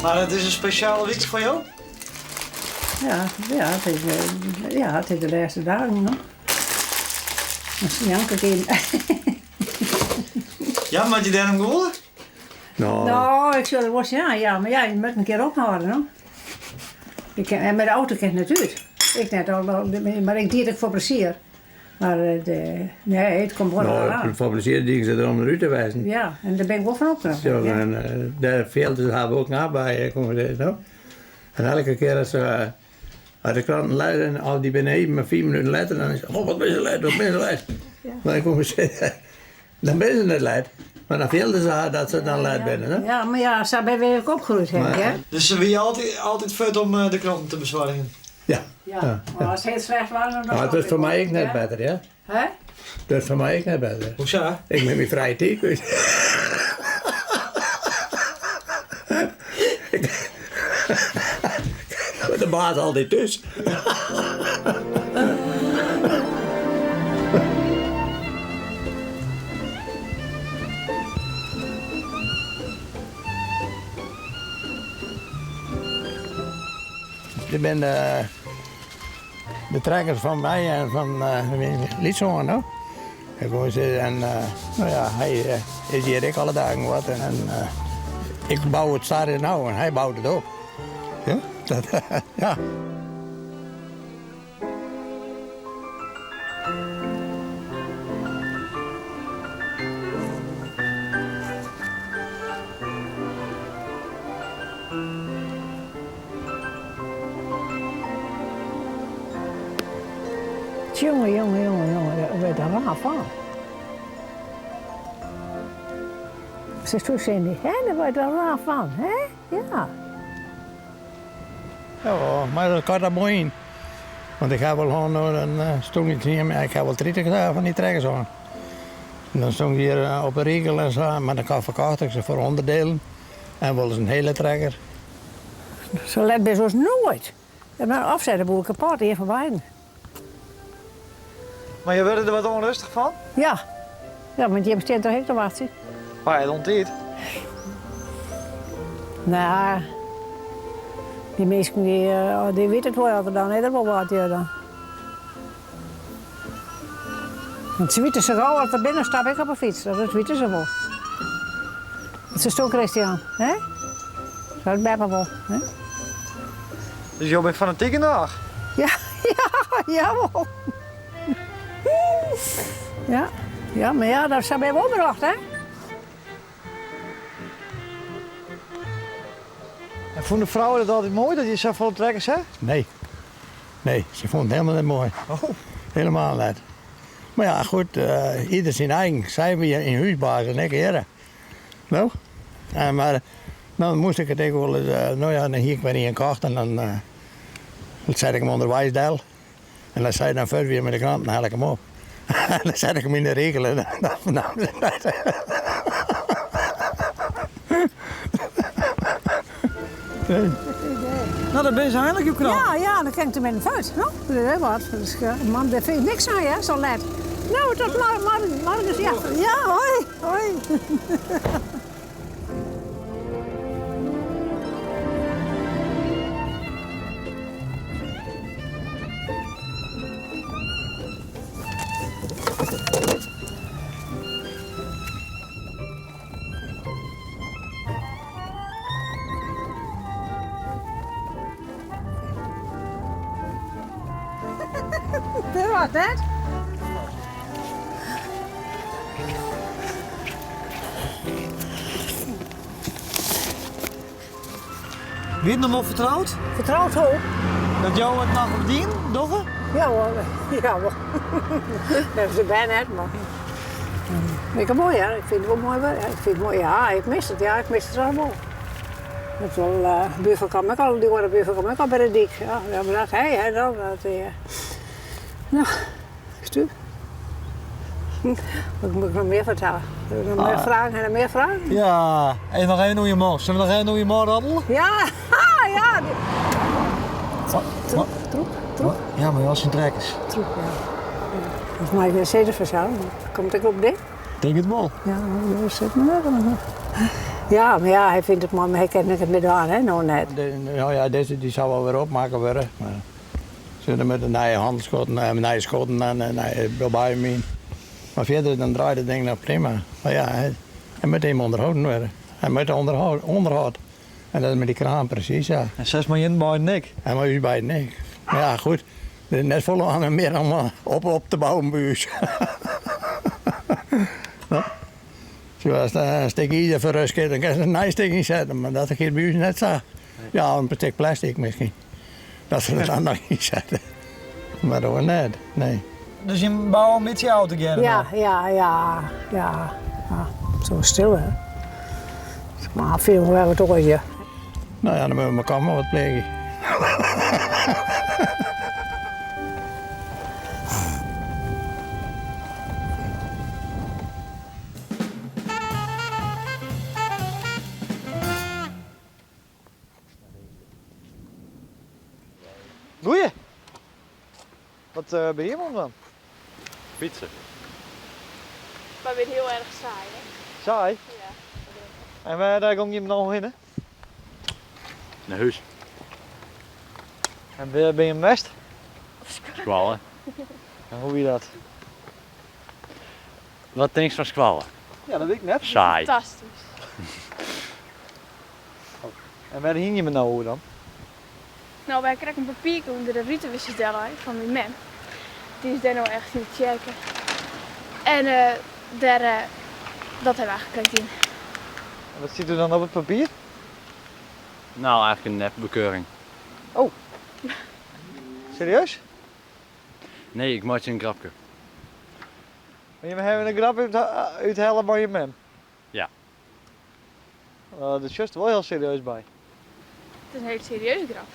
Mar it is in spesjale wike foar jo? Ja, ja, it is, ja, it is de lêste dagen no. Dan jank ik yn. Ja, moat je dêrom gûle? No, no, ik sil der wol sjen, ja, mar ja, je moatte in kear ophâlde, no. Ik kin, en mei de auto kin it net út. Ik net, al, mar ik die it ek foar plezier. Mar de, nee, it komt wol No, oan. foar plezier diene se der om derút te wêzen. Ja, en dêr bin ik wol fan opknapt. Ja, en dêr fielde se har wol knap by, kom ik no. En elke kear as se as de kranten lêze, al dy binne even mar fiif minuten letter, dan is oh, wat binne se let, wat binne se let. Mar ik kom sizze, dan binne se net let. Mar dan fielde se har dat se dan let binne. No? Ja, mar ja, sa binne we ek opgroeid, hè? Dus se wie altyd, altyd fuort om de kranten te besoargjen? Ja. Ja, mar as it hiel slecht was, dan No, it wurdt foar my ek net better, ja. Hè? It wurdt foar my ek net better. Hoesa? Ik bin myn frije tiid kwyt. De baas altyd thús. Dit binne de trekkers fan my en fan myn lytssoan. No. En no ja, hy is hjir ek alle dagen wat. En ik bou it stadion no en hy bout it op. Ja, dat, ja. Jonge, jonge, jonge, jonge, dêr wurdt der raar fan. Seist Cindy, hè? Dêr wurdt der raar fan, hè? Ja. Ja, mar dat kat dat moai yn. Want ik ha wol hân, no, dan stong ik hier, ik ha wol 30 fan dy trekkers hân. En dan stong ik hjir op 'e rigel en sa, mar dan ferkocht ik se foar ûnderdelen en wolris in hiele trekker. Sa let binne se oars noait. Maar of set de boel kapot, ien fan beiden. Mar je wurde der wat ûnrêstich fan? Ja. Ja, want jim stean toch ek te wachtsjen? Mar ja, tiid. Nou, dy minsken dy, dy witte it wol, dan is der wol wat hjir dan. Want se witte sa gau as der binnen stap ik op 'e fyts, dat witte se wol. Wat seist do Christian, hè? Dat is beppe wol, hè? Dus jo binne fanatyk genôch? Ja, ja, jawol. Ja, ja, mar ja, dat sa binne we opbrocht, hè? En fûn de frou dat altyd moai dat je safolle trekkers ha? Nee. Nee, se fûn it helemaal net moai. Oh. Helemaal net. Mar ja, goed, ieder syn eigen. Sy wie yn húsbaas en ik hjirre. No, en mar dan moast ik it ek wolris, no ja, dan hie ik wer ien kocht en dan sette ik him ûnderweis del. En as sy dan fuort wie mei de krant, dan helle ik him op. En dan sette ik him yn de rigel en dan naam se it. No, dat binne se einlik, jo krant. Ja, ja, dan kin ik der met in fuort. No, dat is wat. Man, dêr fyn ik niks oan, hear, sa let. No, tot morgen. Ja, ja, hoi, hoi. Dit wat net? Wie it noch wol fertroud? Fertroud hoe? Dat jo it noch op dien dogge? Ja hoor, ja wol. Dat is de bern net, mar. Ik moai hear, ik fyn it wol moai wurk. Ik fyn it moai, ja, ik mis it, ja, ik mis it wol moai. Dat wol, buorfrou kaam ek al, dy oare buorfrou kaam ek al by de dyk. Ja, ja, mar dat, hé, hè, dan, dat, no, stuur. Wat moet ik noch mear fertelle? Noch mear fragen? Ha jo noch mear fragen? Ja, even noch even oer je man. Sille we noch even oer je man roddelen? Ja, ja. Troep, troep, troep. Ja, mar al syn trekkers. Troep, ja. Dat mei ik net sizze fansels. Komt ek op dit? Tink it wol. Ja, dat sit mar net. Ja, mar ja, hy fynt it moai, mar hy kin it net mear dwaan, hè, no net. No ja, dizze dy sil wol wer opmakke wurde. Mar se moatte nije hannelskotten, nije skotten en nije boaiem yn. Mar fierder dan draait it ding noch prima. Mar ja, hy moat even ûnderholden wurde. Hy moat ûnderhâld. En dat is mei dy kraan presys, ja. En sels mei jim beiden ek? En mei ús beiden ek. Mar ja, goed, der is net folle oan mear om op te bouwen by ús. No, as in stik izer ferrust giet, dan kinst der in nij stik yn sette, mar dat giet by ús net sa. Ja, in stik plastic miskien. Dat se der dan noch yn sette. Mar oars net, nee. Dus jim bouwe in bytsje ôf tegearre Ja, ja, ja, ja. Ja, sa stil hè. Mar fiel wer wat oars hjir. No ja, dan moatte we mekoar mar wat pleagje. Goeie! Wat bin jim oan it dwaan? Fytse. Wy binne hiel erch saai, hè? Saai? Ja. En wêr gong jim no hinne? Nei hús. En wêr binne jim west? Skoalle. En hoe wie dat? Wat tinkst fan skoalle? Ja, dat wit ik net. Saai. Fantastysk. En wêr hiene jim it no oer dan? No, wy ha krekt in papierke ûnder de rutewissers dellein fan myn mem. Dy is dêr no echt yn de tsjerke. En dêr, dat ha we eigentlik krekt dien. En wat stiet der dan op it papier? No, eigentlik in nepbekeuring. Oh. Serieus? Nee, ik meitsje in grapke. Maar jimme hawwe in grap úthelle mei je mem? Ja. Dêr sjochst wol hiel serieus by. It is in hiele serieuze grap.